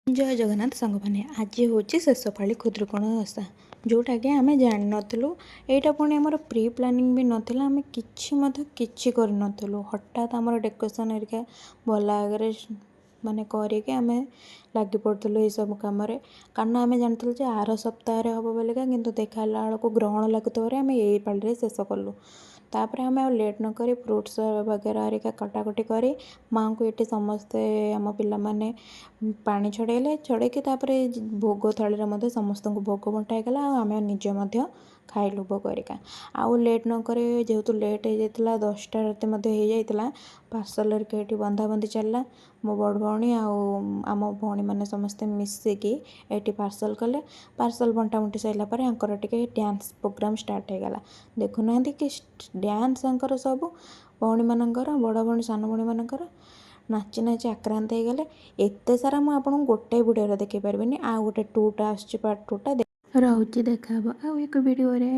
ଜୟ ଜଗନ୍ନାଥ ସାଙ୍ଗମାନେ, ଆଜି ହେଉଛି ଶେଷ ପାଳି ଖୁଦୁରୁକୁଣୀ ଓଷା, ଯେଉଁଟାକି ଆମେ ଜାଣିନଥିଲୁ। ଏଇଟା ପୁଣି ଆମର ପ୍ରି ପ୍ଲାନିଂ ବି ନଥିଲା। ଆମେ କିଛି ମଧ୍ୟ କିଛି କରିନଥିଲୁ। ହଠାତ୍ ଆମର ଡେକୋରେସନ୍ ହେରିକା ଭଲ ଆଗରେ ମାନେ କରିକି ଆମେ ଲାଗି ପଡ଼ୁଥିଲୁ ଏଇସବୁ କାମରେ, କାରଣ ଆମେ ଜାଣିଥିଲୁ ଯେ ଆର ସପ୍ତାହରେ ହେବ ବୋଲିକା। କିନ୍ତୁ ଦେଖା ହେଲା ବେଳକୁ ଗ୍ରହଣ ଲାଗୁଥିବାରୁ ଆମେ ଏଇ ପାଳିରେ ଶେଷ କଲୁ। ତାପରେ ଆମେ ଆଉ ଲେଟ୍ ନକରି ଫ୍ରୁଟ୍ସ ବଗେରା ହେରିକା କଟାକଟି କରି ମାଆଙ୍କୁ ଏଠି ସମସ୍ତେ ଆମ ପିଲାମାନେ ପାଣି ଛଡ଼େଇଲେ। ଛଡ଼େଇକି ତାପରେ ଭୋଗ ଥାଳିରେ ମଧ୍ୟ ସମସ୍ତଙ୍କୁ ଭୋଗ ବଣ୍ଟା ହେଇଗଲା ଆଉ ଆମେ ନିଜେ ମଧ୍ୟ ଖାଇଲୁ ଭୋଗ ହେରିକା। ଆଉ ଲେଟ୍ ନକରି, ଯେହେତୁ ଲେଟ୍ ହେଇଯାଇଥିଲା, 10ଟା ରାତି ମଧ୍ୟ ହେଇଯାଇଥିଲା, ପାର୍ସଲ ହେରିକା ଏଠି ବନ୍ଧାବନ୍ଧି ଚାଲିଲା। ମୋ ବଡ଼ ଭଉଣୀ ଆଉ ଆମ ଭଉଣୀମାନେ ସମସ୍ତେ ମିଶିକି ଏଠି ପାର୍ସଲ କଲେ। ପାର୍ସଲ ବଣ୍ଟାବଣ୍ଟି ସରିଲା ପରେ ୟାଙ୍କର ଟିକେ ଡ୍ୟାନ୍ସ ପ୍ରୋଗ୍ରାମ୍ ଷ୍ଟାର୍ଟ ହେଇଗଲା। ଦେଖୁନାହାନ୍ତି କି ଡ୍ୟାନ୍ସ ତାଙ୍କର, ସବୁ ଭଉଣୀମାନଙ୍କର, ବଡ଼ ଭଉଣୀ ସାନ ଭଉଣୀମାନଙ୍କର ନାଚି ନାଚି ଆକ୍ରାନ୍ତ ହେଇଗଲେ। ଏତେ ସାରା ମୁଁ ଆପଣଙ୍କୁ ଗୋଟେ ଭିଡ଼ିଓରେ ଦେଖେଇ ପାରିବିନି। ଆଉ ଗୋଟେ ଟୁଟା ଆସୁଛି, ପାର୍ଟ ଟୁଟା ରହୁଛି। ଦେଖା ହେବ ଆଉ ଏକ ଭିଡ଼ିଓରେ।